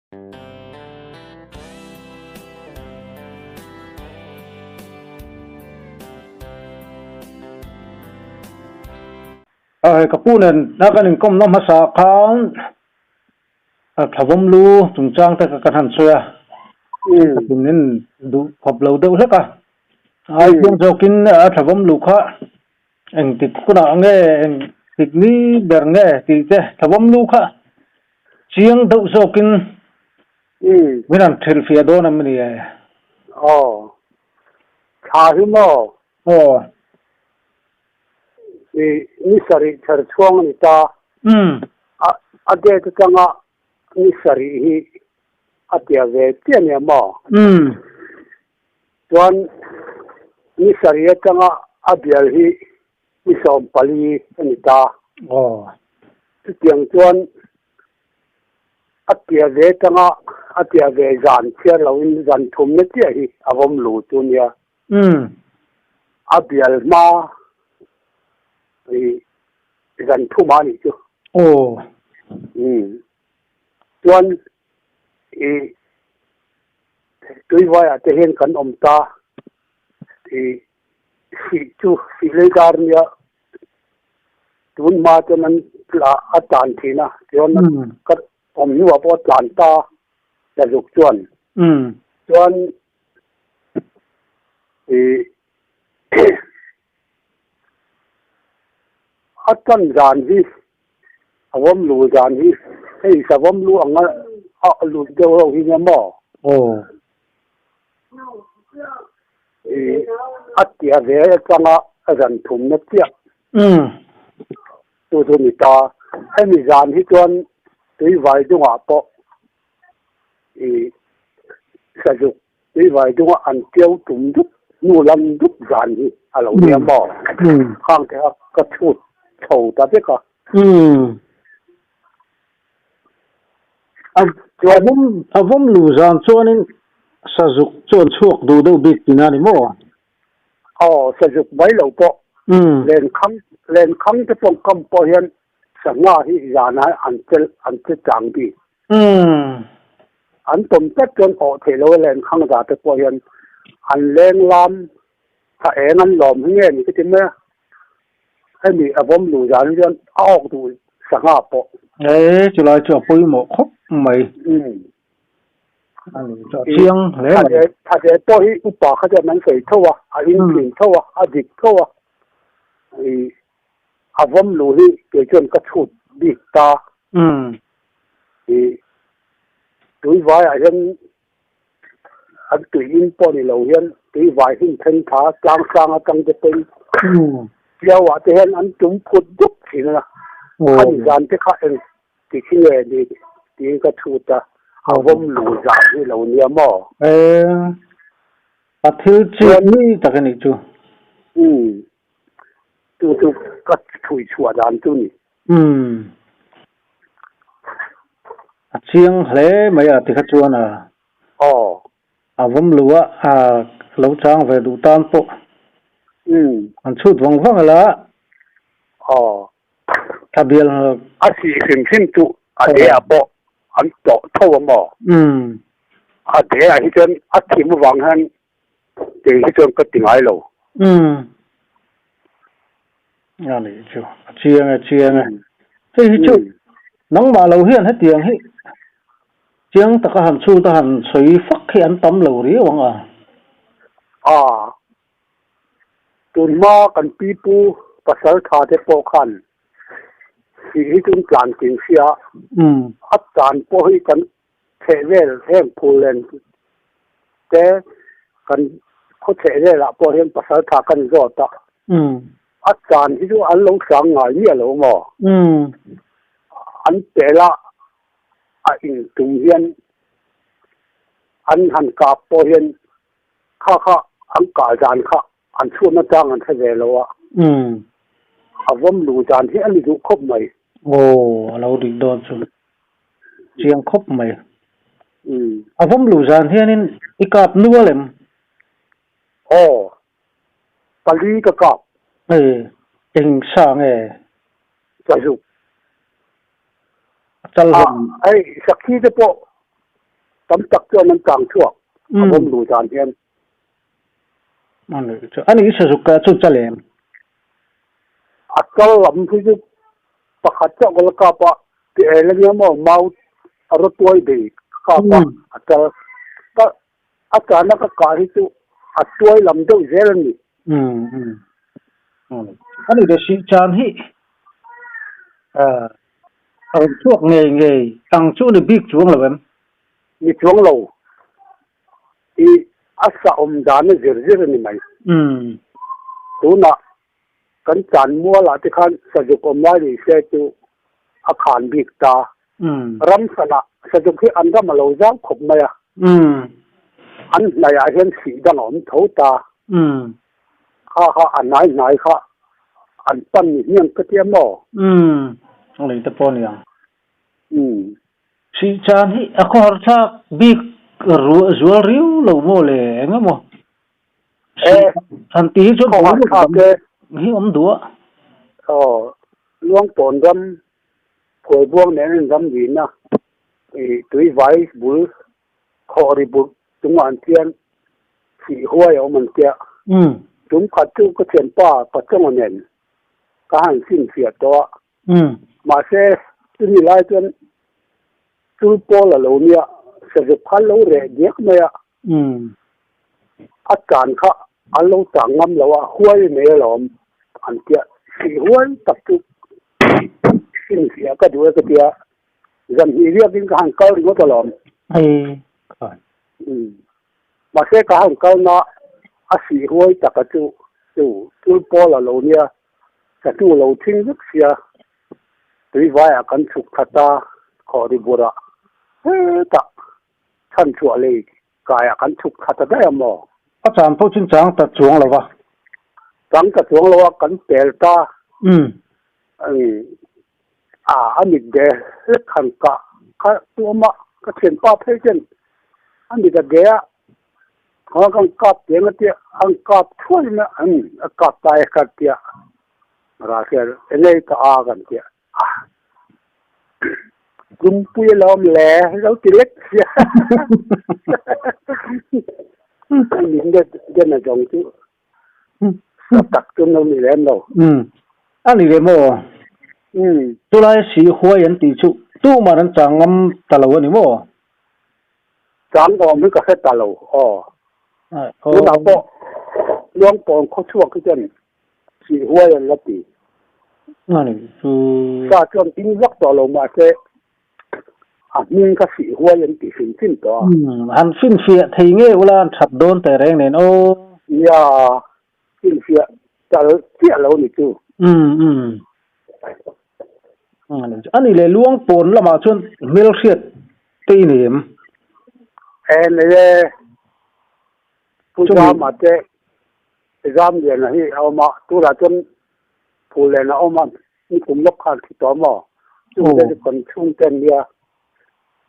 Hei ka pu nen a kan inkawmna hmasa khan Thlawm lu chungchang te kha kan han sawi a, thin in duh khawp lo deuh hlek a. Ai chiang zawkin a thlawm lu kha engtik hunah nge engtik ni ber nge tih te thlawm lu kha chiang deuh zawkin min han hrilhfiah dawn em ni e? Aw, thla hi maw? Aw. I ni sarih ther chhuang a ni ta. A a date atanga ni sarih hi a tia ve chiah nia maw? Chuan ni sarih atanga a bial hi ni 14 a ni ta. Chutiang chuan a tia ve atanga a tia ve zan chhiar loin zan thumna chiah hi a vawm lu chu nia. A bial hma i zan thum a nih chu. Aw. Umm. Chuan i tuivaiah te hian kan awm ta i sih chu sih lei dar nia tun hma chuan an a tlan thin a chuan ka awm hnuah pawh a tlan ta ta zuk chuan. Chuan A tan zan hi a vawm lu zan hi hei sa vawm lu anga a lut deuh reuh hi nia maw? Aw. A tia ve atanga a zan thumna chiah. Chu chu ni ta. Hemi zan hi chuan tuivai dungah pawh i sazuk tuivai dunga an tiau tum dup hnu lam dup zan hi a lo nia maw? Khang te kha ka chhut chho ta vek a. A vawm lu zan chuanin sazuk chu an chhuak duh deuh bik tihna a ni maw? Aw, sazuk mai lo pawh lenkhang lenkhang te pawh kam pawh hian Sangha hi zanah an chelh an che chang bik. An tawm tlat chuan awh theih lo a lenkhang za te pawh hian an leng lam tha eng an lawm hi nge ni ka ti mai a. Hemi a vawm luh zan hi chuan a awk duh sangha pawh. E chulai chu a pawimawh khawp mai. A ni chu a chiang hle mai. Thade pawh hi upa kha chuan an sawi tho a, a inthin tho a, a dik tho a. A vawm lu hi kei chuan ka chhut bik ta. I tuivaiah hian an tui in pawh ni lo hian tuivai hun then tha tlang sang atang te pawhin Tiauah te hian an tum phut dup thin a. Khami zan te kha eng ti khi nge ni tiin ka chhut a, a vawm lu zan hi lo nia maw? A thil chik ni tak a nih chu. Chu chu ka thui chhuah dan chu ni. Umm. A chiang hle mai a tikha chuan a. Aw. A vawm lo a, a lo chang ve duh tan pawh. Umm. An chhut vang vang ala. Aw. Thla bial. A sih hrim hrim chu a de ah pawh an tawh tho a maw? Umm. A de ah hi chuan a thim avang hian Kei hi chuan ka ti ngai lo. Umm. A nih chu. A chiang e, chiang e. Hei hi chu nangmah lo hian hetiang hi chiang taka han chhut a han sawi fak hi an tam lo riau ang a. A. Tunhma kan pipu pasal tha te pawh khan sih hi chu an tlan ting sia. A tlan pawh hi kan Chheh vel heng phul len te kan khaw chheh velah pawh hian pasal tha kan zawt a, a chan hi chu an lo sang ngai miah lo maw? An pela a intum hian an han kap pawh hian kha kha an kah zan kha an chhuahna chang an hre ve lo a, a vawm luh zan hi a ni duh khawp mai. Aw, a lo dik dawn chu. Chiang khawp mai. A vawm luh zan hianin i kap nual em? Aw, pali ka kap. Hei, eng sa nge? Chazuk. A chal hlawm. Hei, sakhi te pawh. Tam tak chuan an chang chhuak a vawm luh dan hian. Ani sazuk ka chu chalem. A chal lam hi chu pakhat chauh ka la kap a, ti el ania maw mau a rawtuai bei ka kap a, a chal ka a chana ka kah hi chu a tuai lam deuh zel a ni. Ani le sih chan hi a rawn chhuak ngei ngei ang chu ni bik chuang lo em? Ni chuang lo. I a sa awm dan a zir zir a ni mai. Tunah kan chan mualah te khan sazuk awm lai ni se chu a khan bik ta. Ram sanah sazuk hi an ram a lo zau khawp mai a. An hnaihah hian sih dang a awm tho ta. Kha kha a hnai hnai kha an pan ni hmiang ka tia maw? A lei te pawh a ni ang. Sih chan hi a khawhar thlak bik ruah zual riau lo maw le eng emaw sih han tih hi chuan boruak dang hi awm duh a. Aw, Luangpawn ram Phuaibuang nen an ram dina i tuivai bul khawh ri bur chungah an chian sih huai a awm an tia. Tum khat chu ka thianpa Pachawnga nen ka han finfiah tawh a. Mahse, chumi lai chuan chul pawl a lo nia, sazuk kha an lo reh diak mai a. A chan kha an lo chang ngam lo a, huai mai alawm an tia. Sih huai tak chu finfiah ka duh e ka tia, zan hnih riakin ka han kal ringawt alawm. Mahse, ka han kalna a sih huai taka chu chu chul pawl a lo nia. Ka hnu lo thing vek sia, tui vaiah kan chhuk that a, khawhri burah hetah chhanchhuah lei kaiah kan chhuk that a daih a maw? A chan pawh chin chang ta chuang lo va. Chang ta chuang lo a, kan pel ta. A, a mit de hlek han kah kha chu awm a, ka thianpa phei chuan a mit a de a, Kha kan kap tiang a tia, an kap thuai in a a kap ta e ka tia, ra hian enge ka a kan tia, a Lumpui a lo awm le, lo ti lek sia. Min den a zawng chu sa tak chu an lo ni lem lo. A ni le maw? Chulai si huai an tih chu tumah an chang ngam ta lo a ni maw? Chang awm hi ka hre ta lo aw. Tunah pawh Luangpawn khawchhuak hi chuan sih huai an la ti. Sa chuan ding vak tawh lo mahse a hming kha sih huai an ti hrim hrim tawh a. Han finfiah thei nge ula an that dawn teh reng nen aw. Nia, finfiah tal chiah lo ni chu. A ni leh Luangpawn lamah chuan hmelhriat te i nei em? E nei e, Pu Zama te Zam Liana hi a awm a, tunah chuan Phu Liana a awm a, nikum lawk khan thi tawh maw? Chungte chu kan chhungte an nia,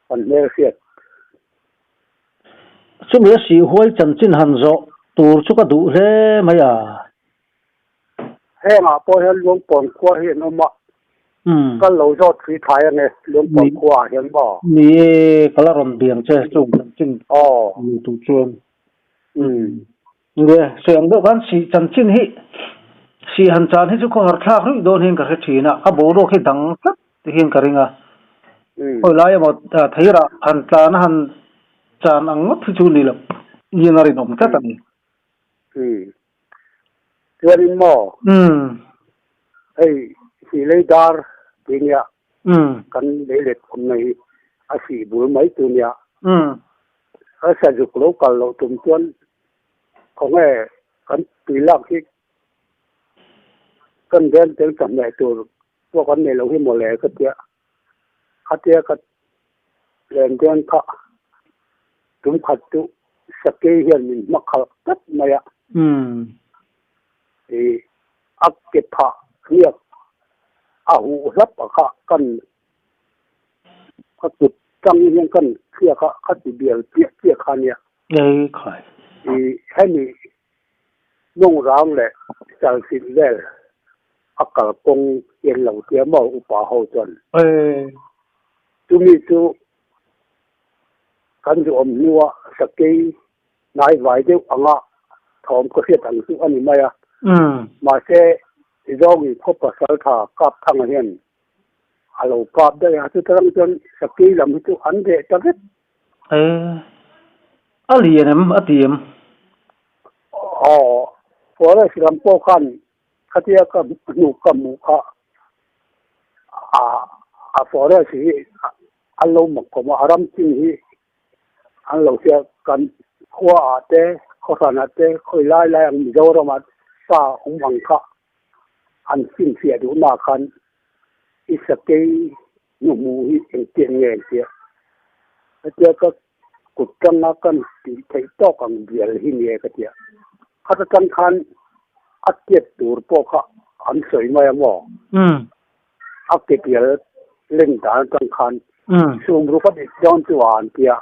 kan hmelhriat. Chumi a sih huai chanchin han zawh tur chu ka duh hle mai a. Hengah pawh hian Luangpawn khua hi an awm a, kal lo zawt thui thai a ni Luangpawn khua ah hian maw? Ni e, ka la rawn biang che chung chanchin ni tur chuan. Nge, sawi ang deuh khan sih chanchin hi, sih han chan hi chu khawhar thlak ruih dawn hian ka hre thin a, a boruak hi dang tlat ti hian ka ring a. Khawi lai emaw theirah han tlan a han chan ang ngawt hi chu ni lo hian a rinawm tlat a ni. Chuanin maw? Hei sih lei dar ti nia kan lei let awmna hi a sih bul mai tu nia. A sazuk lo kal loh tum chuan khawnge kan tui lak hi kan veng tel ta hmeh tur pawh kan nei lo hi mawle ka tia. Khatia ka len dawn kha tum khat chu sakei hian min hma khalh tlat mai a. I a ke phah hniak a huh hlap a kha kan ka kut tang hian kan thliak a, ka ti bial chiah chiah kha nia. I hemi mawng rang leh chalchilh vel a kalkawng hian lo tia maw upa ho chuan. Chumi chu Kan zu awm hnua sakei hnaivai deuh anga thawm ka hriat ang chu a ni mai a. Mahse, Zawngin khaw pasaltha Kapthanga hian a lo kap daih a, chuta tang chuan sakei lam hi chu an reh ta vek. E, a lian em? A ti em? Aw, forest lam pawh khan khatia ka hnu ka hmuh kha a a forest hi an lo mak khawm a, a ram chin hi an lo hria kan khua ah te khaw hran ah te khawi lai lai ang Mizoram ah sa awm ang kha an finfiah duh na khan i sakei nu hmuh hi engtiang nge an tia hetia ka kut tanga kan tih theih tawk ang bial hi ni e ka tia khata tang khan a tiat tur pawh kha an sawi mai a maw a ke bial len dan atang khan sum ruk a dik dawn chu a an tia.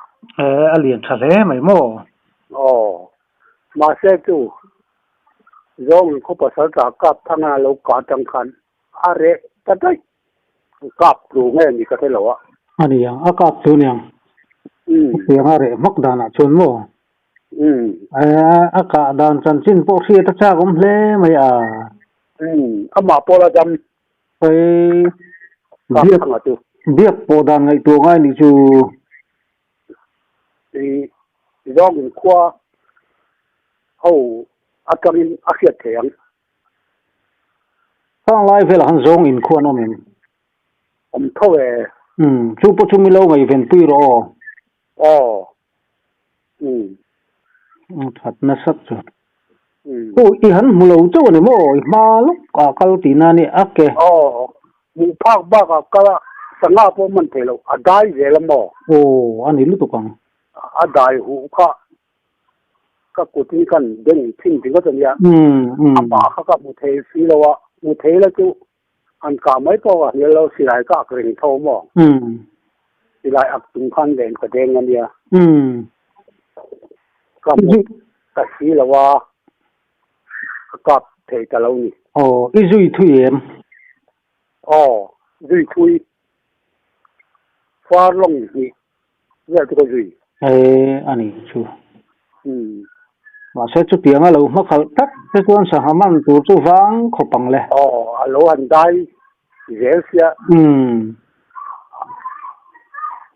E a lian tha hle mai maw? Aw mahse chu zawng khaw pasal tla kap thanga lo ka atang khan a reh ta daih. Kap tu nge ni ka hre lo a. A ni ang, a kap tu ni ang. Hetiang a reh hmak danah chuan maw? A kah dan chanchin pawh hriat a chak awm hle mai a. Amah pawh la dam. Hei biak biak pawh dan ngaihtuah ngai nih chu. I zawngin khua ho atangin a hriat thei ang. Khang lai velah khan zawng in khuan awm em? Awm tho e. Umm, chu pawh chu mi lo ngaihven pui rawh aw. Aw. Umm. Umm, that nasat chu. Umm. Aw, i han hmu lo chauh a ni maw? I hma lawk ah kal tihna a ni a ke. Aw, hmuh phak bak ah kal a, sangha pawh man thei lo, a dai zel a maw? Aw, a ni lutuk ang. A dai huh kha ka kut in kan beng thin ringawt a nia, amah kha ka hmu thei si lo a, hmu thei la chu an kah mai pawh ka hnial lo, silai ka ak reng tho maw? Silai ak chung khan len ka deng a nia, ka hmu ta si lo a, ka kap thei ta lo ni. Aw, i zui thui em? Aw, zui thui. Far lawng hnih vel chu ka zui. E, a ni chu. Mahse chutiang a lo hmakhalh tak te chuan sangha man tur chu vang khawp ang le. Aw, a lo han dai zel sia.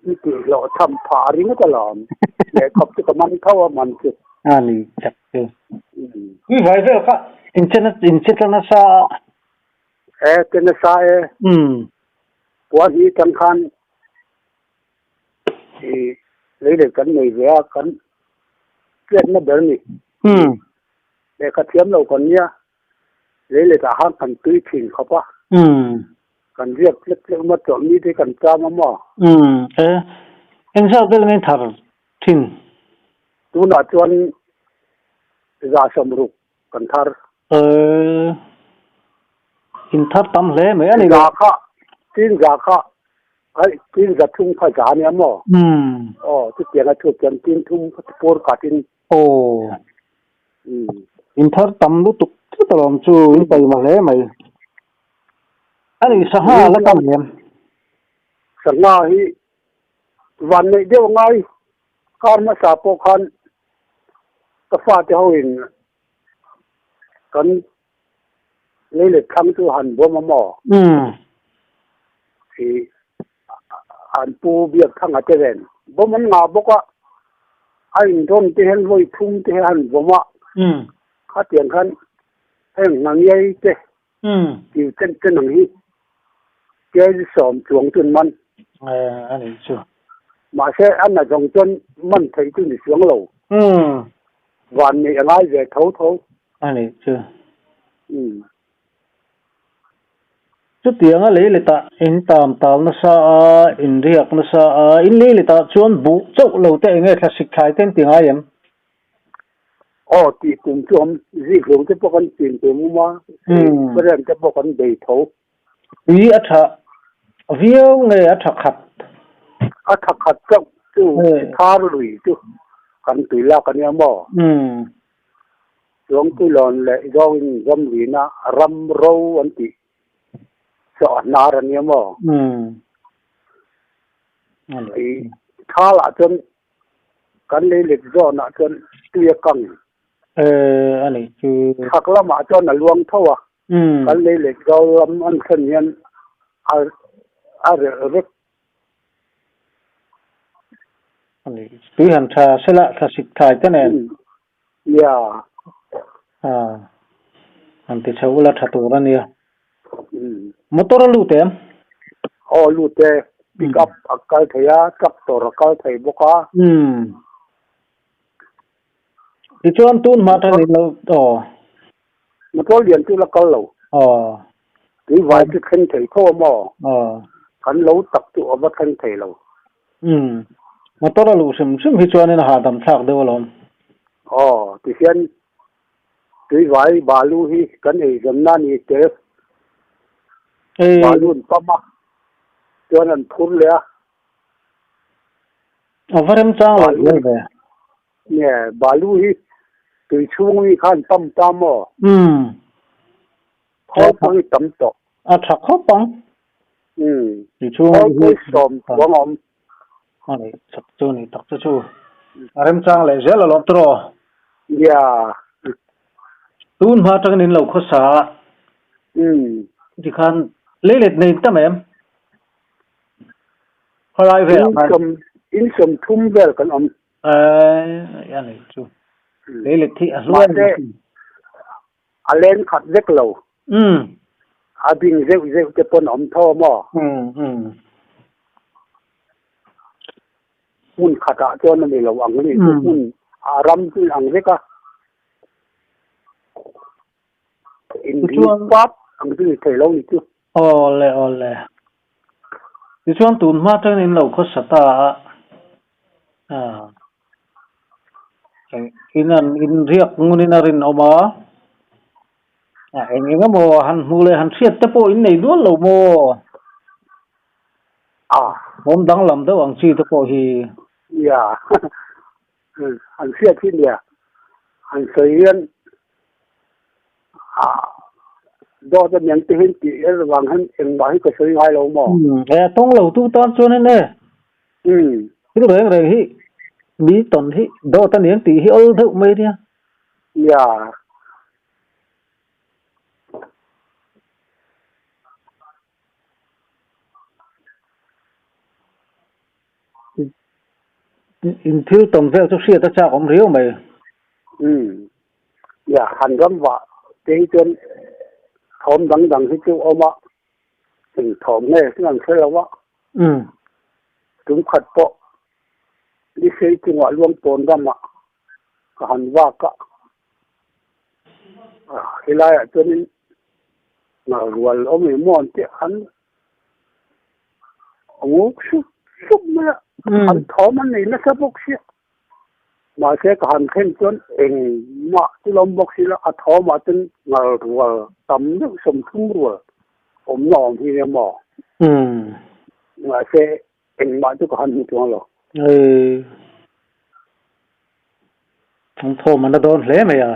I tih hlawh tham phah ringawt alawm. Lehkhawp chu ka man tho a man chu. A ni tak chu. I vai vel kha inche tla nasa a. E, che nasa e. Puan hi tang khan i lei leh kan nei ve a, kan hriatna ber ni. Lehkha thiam lo kan nia, lei leh tah khan kan tui thin khawp a. Kan riak tlek tlek maw chawlh mi te kan cham a maw? E, engzat vel nge thar thin? Tunah chuan 60% kan thar. E, in thar tam hle mai a ni. Za kha, tin za kha, ai tin za thum kha za nia maw? Aw, chutiang a thu chuan tin thum pur khatin. Aw, in thar tam lutuk tlat alawm chu in taima hle mai. A ni, sangha la tam em? Sangha hi van neih deuh angai, kar hmasa pawh khan ka fate ho in Kan lei leh thlang chu han bawm a maw? I an pu biak thlang a te ven bawm an ngah bawk a, a inrawn te hian vawi thum te hian han bawm a, khatiang khan heng hnangiai te tiu chen chen ang hi kg 10 chuang chu an man. A nih chu. Mahse a na zawng chuan man theih chu ni chuang lo. Van neih a ngai ve tho tho. A nih chu. Chutianga lei letah in tam tal nasa a, in riak nasa a, in lei letah chuan buh chauh lo te enge thlasik thlai te an ti ngai em? Aw tih kum chu awm, zikhlum te pawh kan chin tum awm a, friend te pawh kan bei tho. Tui a tha viau nge a tha khat? A tha khat chauh chu thar lui chu kan tui lak a nia maw? Chuang tuilawn leh zawngin ramrina ram ro an tih sawh a hnar a nia maw? Thalah chuan. Kan leilet zawnah chuan tui a kang. Eh, a nih chu. Chhak lamah chuan a luang tho a. Kan leilet zawl lam an thlen hian a a relh vek. A nih tui han tha sela thlasik thai te nen. Nia. A han ti chho ula tha tur a nia. Motor a lut em? Aw lut e. Pick up a kal thei a, tractor a kal thei bawk a. Umm. Tichuan tun hma tang in lo aw. Motor lian chu la kal lo. Aw. Tui vai chu thleng thei tho a maw? Aw. Kan lo tak chu a va thleng thei lo. Umm. Motor a luh hrim hrim hi chuanin a hahdam thlak deuh alawm. Aw, tihian tuivai balu hi kan ei zawmna a ni tel. Balu an pam a, chuan an phur leh a. A va remchang lo zel ve. Nge, balu hi tui chhung mi khan pam ta maw? Umm. Khawl pawh hi tam tawh. A tha khawp ang. Umm. Tui chhung Khawl pawh hi 10 a awm. A nih tak chu ni tak chu chu. A remchang leh zel alawm tawh. Nia. Tun hma atangin in lo khawsa a. Umm. Tikhan leilet nei tam em? Khawlai velah khan. In 30 vel kan awm. Eh, a nih chu. Leilet hi a hluai. Mahse, a leng khat vek lo. Umm. A bing zeuh zeuh te pawn a awm tho a maw? Umm umm. Hmun khatah chuan a ni lo ang ni chu hmun a ram chu ang vek a. In bi pap ang chu ni thei lo ni chu. Awle awle. Tichuan tun hma atangin in lo khawsa ta a. Ah. In an in riak ngunin a rinawm a. A eng eng emaw han hmuh leh han hriat te pawh in nei dual lo maw? Ah. Awm danglam deuh ang chi te pawh hi. Nia. An hriat hi nia. An sawi hian ah dawt a niang te hian tih er vang hian engmah hi ka sawi ngai lo maw? E a tawng lo tu tan chuan in e. Umm. Thil reng reng hi mi tawn hi dawt a niang tih hi awl deuh mai nia. Nia. In thil tawn vel chu hriat a chak awm riau mai. Umm. Nia, han ram vah te hi chuan thawm dang dang hi chu awm a, eng thawm nge chu an hre lo a. Umm. Tum khat pawh Lisei chungah Luangpawn ramah ka han vak a, helaiah chuanin rual awm eng maw an tih an nguk sup sup mai a, an thawm an nei nasa bawk sia. Mahse ka han thlen chuan engmah chu lo awm bawk si lo, a thawmah chuan ngal rual tam deuh 30 rual awmna awm hi nia maw? Mahse engmah chu ka han hmu chuang lo. Ei, an thawm an la dawn hle mai a,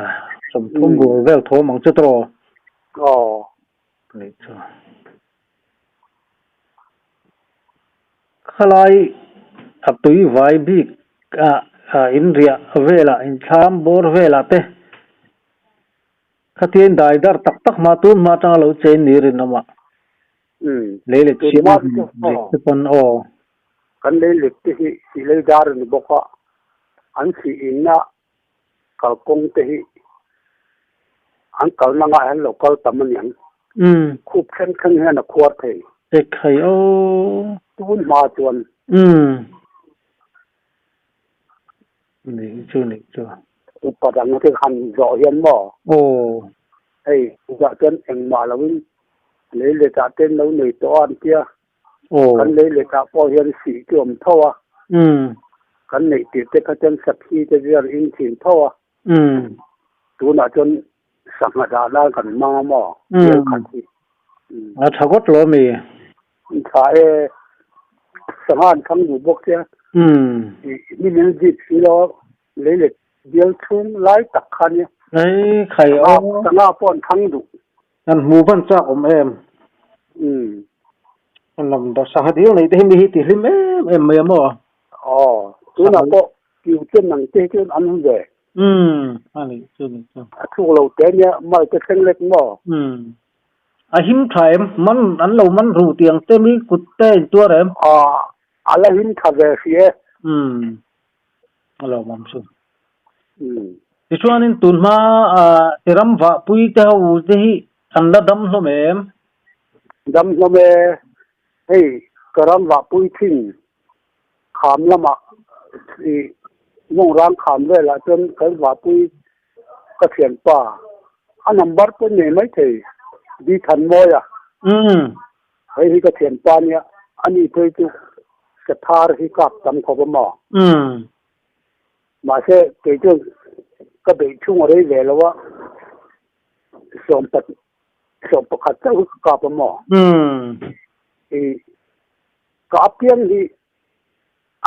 30 rual vel thawm ang chu tawh. Aw. Ni chu. Khalai a tui vai bik a in riah velah in thlam bawr velah te khatia in dai dar tak tak hma tun hma atanga lo chen ni rinawm ah lei let siam a hmun te pawn aw. Kan lei let te hi sih lei dar a ni bawk a, an sih inna kalkawng te hi an kalna ngah hian lo kal tam a niang. Umm. Khup thleng thleng hian a khuar thei. Ekhai aw. Tun hma chuan. Umm. Nih chu nih chu. Upa dang te han zawh hian maw? Aw. Hei chutah chuan engmah loin lei letah te an lo nei tawh a an tia. Aw. Kan lei letah pawh hian sih chu awm tho a. Umm. Kan neih tir te kha chuan sakhi te chu an in thin tho a. Umm. Tunah chuan sangha dah nan kan hmang a maw? Umm. Bial khat hi. A tha ngawt lo mi? Tha e. Sangha an thang duh bawk sia. Umm. Ni min zip si lo lei let bial chhung lai tak kha nia. Ei khai aw. Sangha pawh an thang duh. An hmu van chak awm em? Umm. An lam dah sangha dil nei te hi mi hi ti hlim em em mai a maw? Aw, tunah pawh. Kiu chen ang te chuan an awm ve. Umm a nih chu nih chu. A thuk lo te nia mal te thleng lek maw? Umm a him tha em? Man an lo man ru tih ang te mi kut te in tuar em? Aw a la him tha ve hri e. Umm a lo awm chu. Umm. Tichuanin tun hma a ram vah pui te ho te hi an la dam hlawm em? Dam hlawm e. Hei ka ram vah pui thin kham lamah ih Mawngrang kham velah chuan kan vahpui ka thianpa a number pawh nei maithei Di Thanmawia hei hi ka thianpa nia ani phei chu Sathar hi kap tam khawp a maw mahse kei chuan ka beih chhung a rei ve lo a sawmpat sawm pakhat chauh hi ka kap a maw ih Ka apiang hi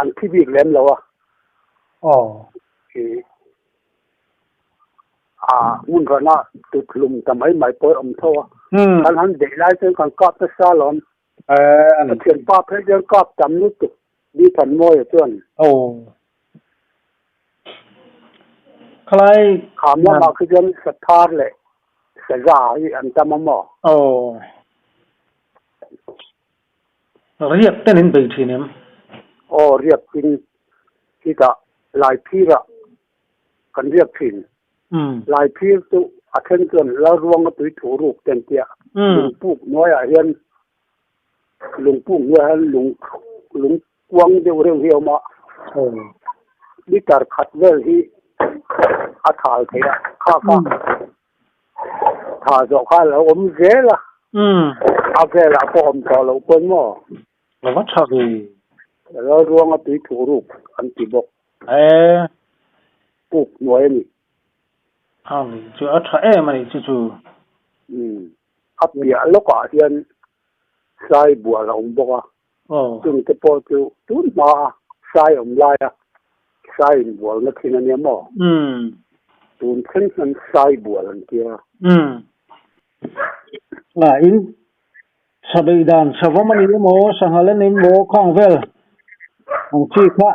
an thi bik lem lo a. Aw. I a hmun rana tut hlum ta mai mai pawh awm tho a. Kan han beih lai chuan kan kap nasa alawm. Eh, Ka thianpa phei chuan kap tam lutuk Bi Thanmawia chuan. Aw. Khalai. Kham lamah khi chuan Sathar leh Saza hi an tam a maw? Aw. Riak ten in bei thin em? Aw, riak in khitah Laiphirah kan riak thin. Laiphir chu a then chuan Lalruanga tui thu ruk ten tia lungpuk hnuaiah hian lungpuk hnuaiah hian lung lung kuang deuh reuh hi a awm a, liter khat vel hi a thal thei a, kha kha Tha zawh kha a lo awm zel a, a velah pawh awm tawh loh pawn maw? A va tha ve. Lalruanga tui thuh ruk an ti bawk. E. Puk hnuai a ni. A ni chu a tha em a ni chu chu. Umm a piah lawkah hian sai bual a awm bawk a. Chung te pawh chu tun hma a sai awm lai a sai inbual na thin a nia maw? Tun thleng hian sai bual an tia. A in chhabeih dan savawm a ni emaw sanghal a ni emaw khang vel ang chi kha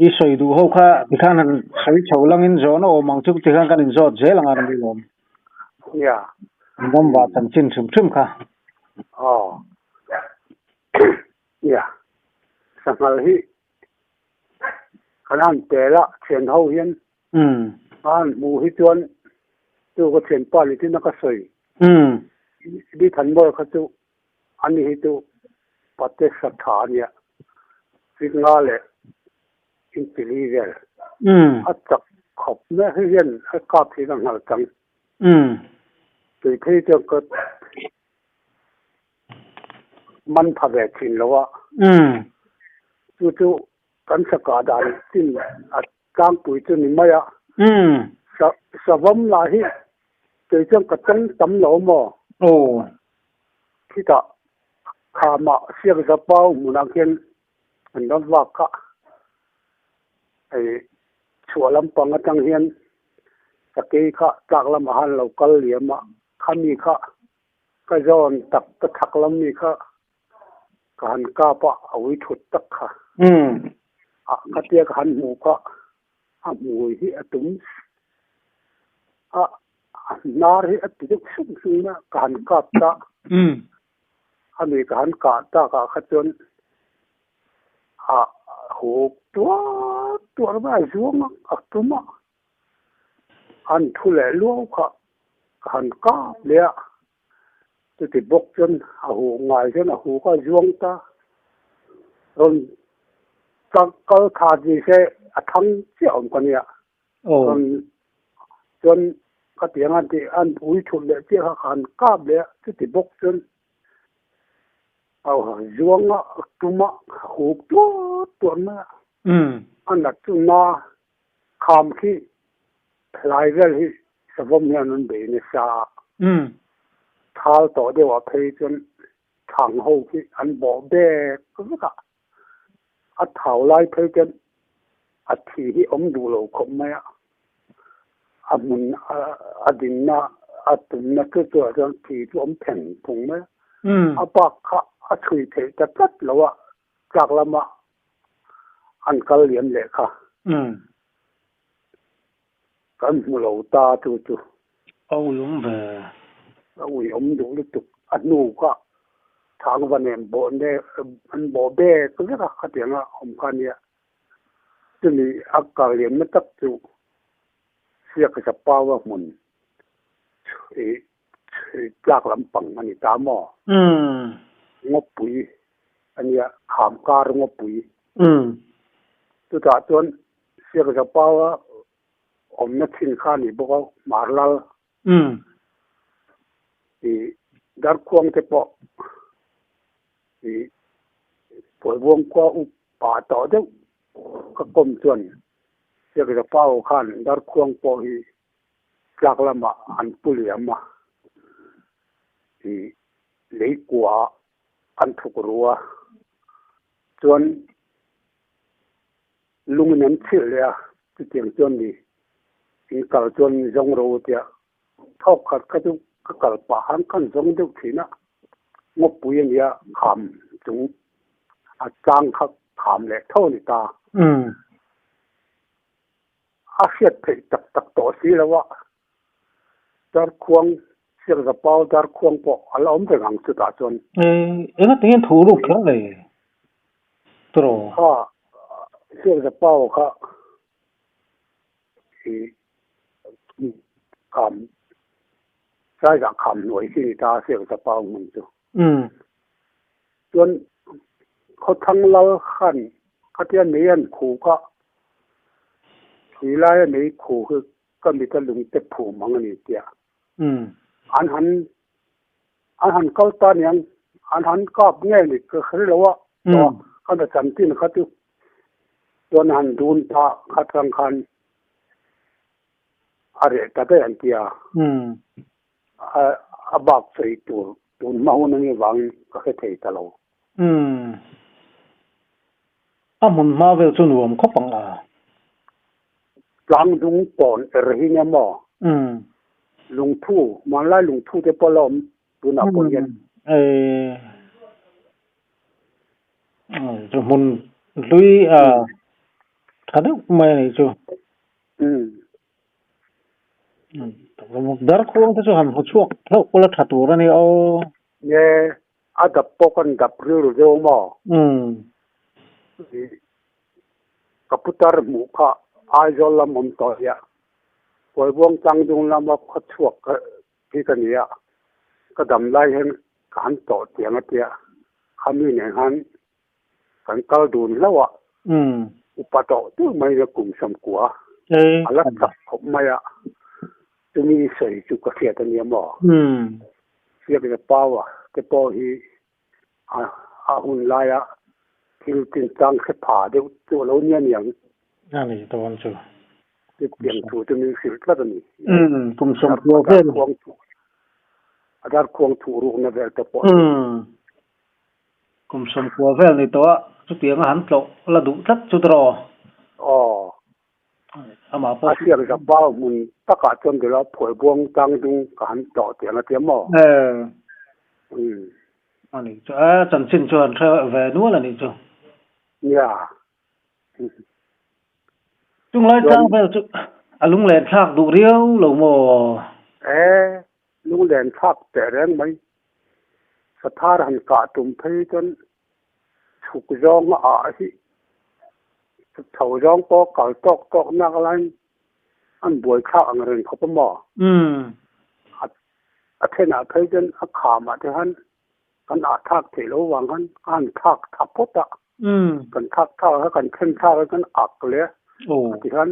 i sawi duh ho kha tikhan han sawi chho langin zawn a awm ang chu tikhan kan inzawt zel ang a ni lawm. Nia. An ram vah chanchin hrim hrim kha. Aw. Nia. Sanghal hi kan han tel a thian ho hian a han hmuh hi chuan chu ka thianpa ni tin a ka sawi. Bi Thanmawia kha chu Ani hi chu pate sa tha a nia, Siknga leh Inchili vel a chak khawp mai hei hian a kap hi ka nghal chang. Tui phei chuan ka man pha ve thin lo a, chu chu kan saka dan chin a tlangpui chu ni mai a. Savawm lah hi kei chuan ka tawng tam lo maw? Khitah khamah siak zapau hmunah khian an ram vak kha hei chhuah lampang atang hian sakei kha tlak lamah khan lo kal liam a, khami kha ka zawn tak ka chhak lam mi kha ka han kap a, a ui thut tak kha. A khatia ka han hmuh kha a hmui hi a tum a. A hnar hi a ti deuh sung sung a, ka han kap ta. A mi ka han kah takah kha chuan a huk tuar tuar mai a, zuang a, a tum a. An thu leh luau kha ka han kap leh a, chuti bawk chuan a huh ngai chuan a huk a, zuang ta. Rawn kal tha ni se a thang chiah awm ka nia. Rawn chuan ka ti ang a tih an ui thut leh chiah kha ka han kap leh a, chuti bawk chuan a zuang a tum a huk tuar tuar mai a, a nat chu na kham khi hlai vel hi savawm hian an bei nasa a, thal tawh deuh ah phei chuan thang ho khi an bawh bek vek a. A thau lai phei chuan a thi hi awm duh lo khawp mai a, a hmun a dinna a tumna chu chuah chuan thi chu awm pheng phung mai a, a bak kha a chhui theih ta tlat lo a, tlak lama An kal liam leh kha. Kan hmu lo ta chu chu. A uiawm ve. A uiawm duh lutuk. A hnu kha thangva nen bawh ne an bawh bek vek a khatiang a awm kha nia. Chumi a kal liamna tak chu Siak Zapaua hmun ih tlak lampang a ni ta maw? Ngawpui a nia, Khamkar ngawpui. Chutah chuan Siak Zapaua awmna thin kha a ni bawk a, Hmarlal ih Darkhuang te pawh ih Pawlbuang khua upa tawh deuh ka kawm chuan Siak Zapau khan Darkhuang pawh hi tlak lamah an pu liam a, ih lei kuaah an thuk ru a, chuan lungin an chhilh leh a, chutiang chuan ni in kal chuan zawng ro tia thawk khat kha chu ka kal pah khan ka han zawng deuh thin a, ngawpui a nia kham chung a tlang kha kham leh tho a ni ta. A hriat theih tak tak tawh si lo a, Darkhuang, Siakzapau Darkhuang pawh a la awm reng ang chutah chuan. Enga tingin thu ruk kher le tawh? Kha Siakzapau kha i kham saizah kham hnuai khi ni ta Siakzapau hmun chu. Chuan khawthlang lal khan khatia mei an khu kha thui laia mei khu hi ka mit a lungte phum ang a ni tia. An han an han kal ta niang an han kap nge ni ka hre lo a khan a chanchin kha chu chuan a han dun ta kha tang khan a reh ta daih an tia. A bak sawi tur tun hma hun ani vangin ka hre thei ta lo. Umm. A hmun hma vel chu nuam khawp ang a. Tlang dung tawn er hi nia maw? Umm. Lungthu, hmanlai lungthu te pawh la awm tunah pawh hian. Umm. Chu hmun hlui a tha deuh mai a nih chu. Umm. Darkhuang te chu han hmu chhuak hlauh ula tha tur a ni aw. Nge a dap pawh kan dap rilru deuh maw? Ka putar hmuh kha Aizawl lam awm tawh hiah Kawibuang Tlangdung lama khaw chhuak hi ka ni a, ka dam lai hian ka han tawh tiang a tia, khami nen khan Kan kal dun hlauh a, upa tawh deuh mai a kum samkua a la chak khawp mai a, chumi sawi chu ka hriat a nia maw? Siakna power te pawh hi a hun laia thil chinchang hre pha deuh chu a lo nia niang. A ni dawn chu. Chutiang thu chu min hrilh tlat a ni. Kum samkua vel. A darkhuang thuh rukna vel te pawh. Kum 90 vel ni tawh a, chutiang a han tlawh la duh tlat chu tawh. Aw. Amah pawh. A siak zapa hmun takah chuan dil a phuaibuang tlang dung ka han tlawh tiang a tia maw? Ee. Umm. A nih chu a chanchin chu han hre ve nual a nih chu. Nia. Chunglai tlang vel chu a lunglen thlak duh riau lo maw? Ee. Lunglen thlak teh reng mai. Sathar han kah tum phei chuan chhuk zawng a ah hi chho zawng pawh kal tawk tawk nak laiin an buai thlak ang reng khawp a maw? A thenah phei chuan a khamah te khan kan ah thlak theih loh vang khan a han thlak tha phawt a, kan thlak thlak a kan then thlak a kan ak leh a ti khan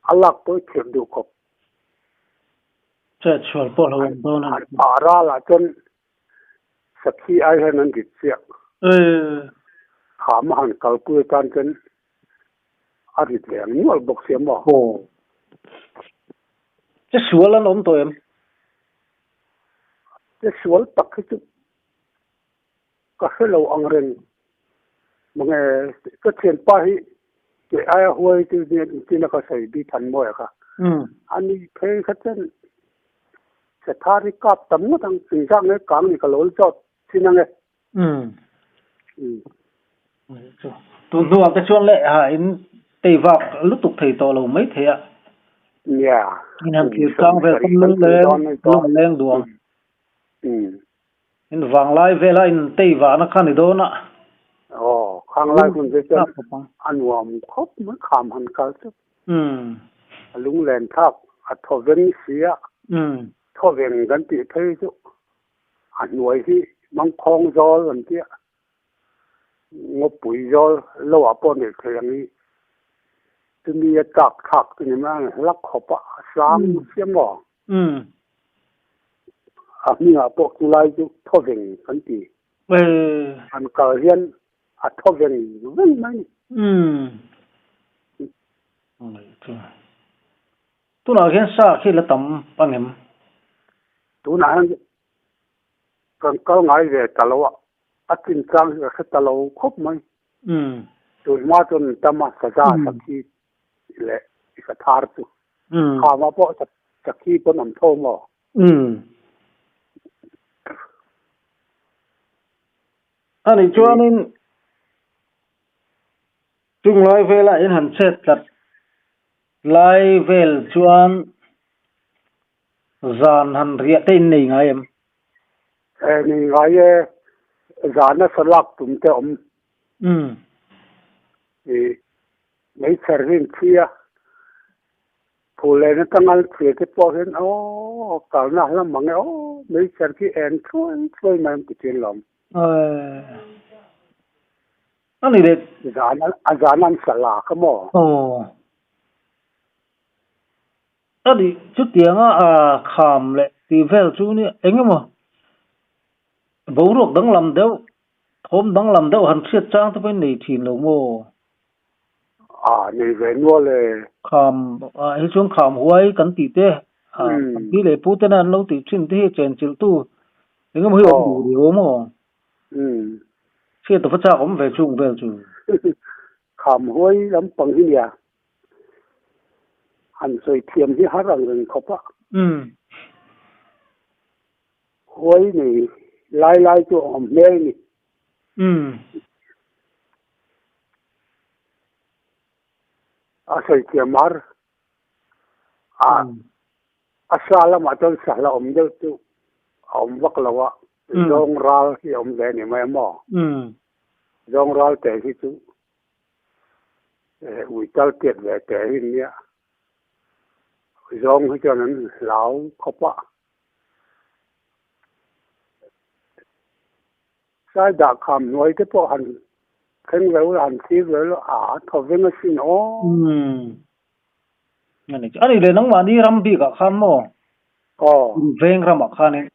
a lak pawh i thiam duh khawp. Chet sual pawh lo awm dawn a ni. A ralah chuan sakhi ai hian an rit chiah. Kham a han kalpui atan chuan a rit ve ang nual bawk sia maw? Aw. Che sual an awm tawh em? Che sual tak hi chu Ka hre lo ang reng. Mange ka thianpa hi kei aia huai chu nia engtin a ka sawi bi than mawi a kha. Ani phei kha chuan Sathar hi kap tam ngawt ang, engzah nge kang ni ka lo zawt thin ang e. Tun hnuah te chuan leh ha in tei vak lutuk thei tawh lo mai thei a. Nia. In han thlir tlang vel kawm lungleng lungleng duang. In vanglai vela in tei vahna kha ni dawn a. Aw, khanglai hun te chuan a nuam khawp mai kham han kal chu. A lunglen thlak a thaw veng si a. Thaw veng kan tih phei chu a hnuai hi mangkhawng zawl an tia. Ngawpui zawl lo ah pawh neih theih ang i chumi a tlak thlak chu ni mai a hla khawp a a sang chiam maw? A hmingah pawh chulai chu thaw veng kan ti. An kal hian a thaw veng veng mai ni. Tunah hian sa khi la tam ang em? Tunah hian Kan kal ngai ve ta lo a, a chinchang hi ka hre ta lo khawp mai. Tun hma chuan an tam a, saza sakhi leh i ka thar chu. Khama pawh sakhi pawn an tho maw? Ani chuanin chunglai vela in han chet tlat lai vel chuan Zan han riah te in nei ngai em? E, nei ngai e. Zan a salak tum te awm. Umm. I meichher hi an thi a, Phullen atanga an thlir te pawh hian aw kalna hla mang e aw meichher khi en thuai thuai mai an ti thin lawm. Aw. A ni le. Zan a zan an salak a maw? Aw. A nih chutianga a kham leh tih vel chu nia eng emaw boruak danglam deuh thawm danglam deuh han hriat chang te pawhin nei thin lo maw? A nei ve nual e. Kham ah hi chuan kham huai kan tih te a pi leh pu tena an lo tih thin te hi chenchilh tu eng emaw hi awm duh riau maw? Hriat a va chak awm ve chung vel chu. Kham huai lampang hi nia. Han sawi thiam hi har ang reng khawp a. Huai nei lai lai chu a awm hmel ni. A sawi thiam har. A a sa lamah chuan sahla awm deuh chu a awm vak lo a. Zawng ral hi a awm ve a ni mai maw? Zawng ral te hi chu Ui tal tiat ve teh hi nia zawng hi chuan an hlau khawp a. Sai dah kham hnuai te pawh han thleng ve ula han thlir ve ula a thaw veng asin aw. A ni le nangmahni ram bikah khan maw? Aw. Veng ramah khanin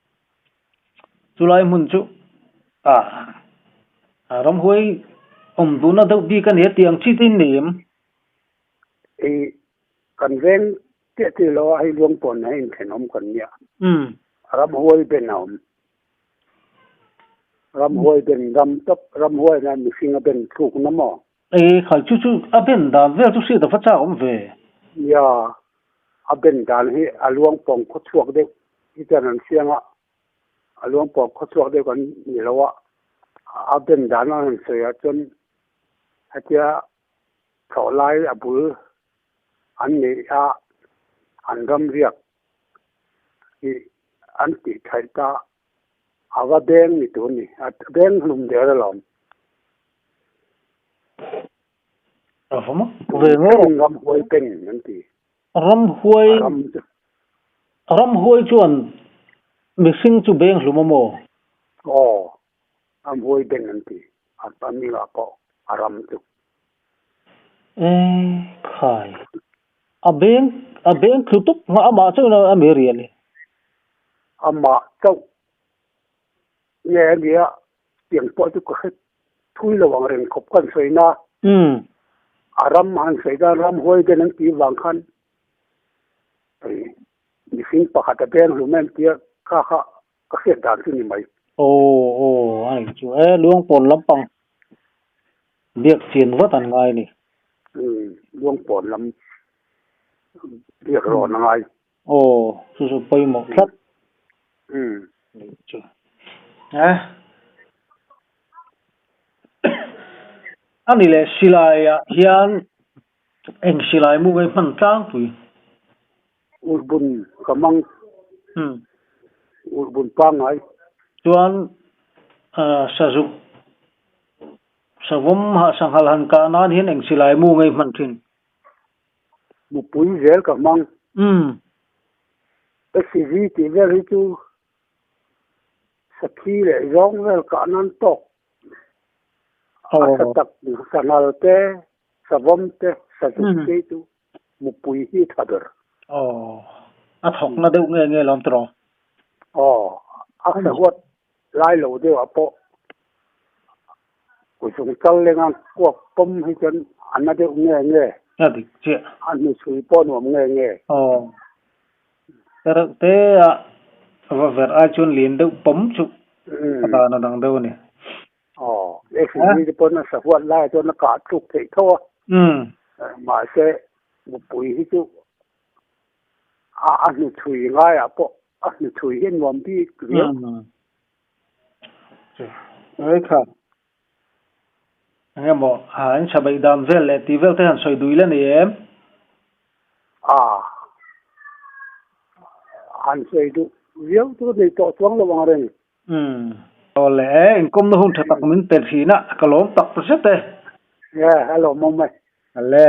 Chulai hmun chu a ramhuai awm duhna deuh bik a ni a tih ang chi te in nei em? I kan veng chiah tih lo a hei luang pawn a inthenawm kan nia. Ramhuai ben a awm. Ramhuai ben ram tawp ramhuai na mihring a ben thluk na maw? E khai chu chu a ben dan vel chu hriat a va chak awm ve. Nia, a ben dan hi a luang pawng khaw chhuak deuh hi chuan an hriang a, a luang pawng khaw chhuak deuh kan ni lo a, a ben dan a han sawi ah chuan hetia thlawh lai a bul an neih a, an ram riak hi an tih thaih ta a va beng ni tur a ni, a beng hlum der alawm. Ramhuai pen an ti. Ramhuai Ramhuai chuan mihring chu beng hlum a maw? Aw, Ramhuai beng an ti. A mingah pawh a ram chu. E khai. A beng a beng thlu tup hma amah chauhin a mi rial e. Amah chauh nge a nia Tiang pawh chu ka hre thui lo ang reng khawp kan sawi na. A ram han sawi dan ram huai den an tih vang khan mihring pakhat a beng hlum em tia kha kha ka hriat dan chu ni mai. Aw aw a nih chu e Luangpawn lampang biak chian vat an ngai a ni. Luangpawn lam biak rawn a ngai. Aw, chu chu pawimawh tlat. Nih chu. Eh. A ni leh silaiah hian eng silai mu nge hman tlangpui? Ulhbun ka mang. Umm. Ulhbun pangngai. Chuan sazuk savawm ha sanghal han kah nan hian eng silai mu nge hman thin? Mupui zel ka hmang. Umm. SCV tih vel hi chu sakhi leh zawng vel kah nan tawk a tha tak sanghal te, savawm te, sazuk te chu mupui hi tha ber. Aw, a thawk na deuh nge nge lawm tawh? Aw, a sahuat lai lo deuh ah pawh kuzung chal lenga kuak pawm hi chuan a na deuh nge nge. A dik chiah. A hnuchhui pawh nuam nge nge. Aw, Tereuh te a va verh ai chuan lian deuh pawm chu a dan a dang deuh a ni. Aw, SUV te pawn a sahuat lai chuan a kah tluk theih tho a. Mahse, mupui hi chu a a hnuchhui ngaiah pawh a hnuchhui hi a nuam bik riau. Ai kha. Eng emaw an chhabeih dan vel leh tih vel te han sawi dui la ni em? A han sawi duh viau chu nei tawh chuang lo ang reng. Umm. Aw le, inkawmna hun tha tak min pe thin a, ka lawm tak zet e. Yeah, a lawmawm e. Ale.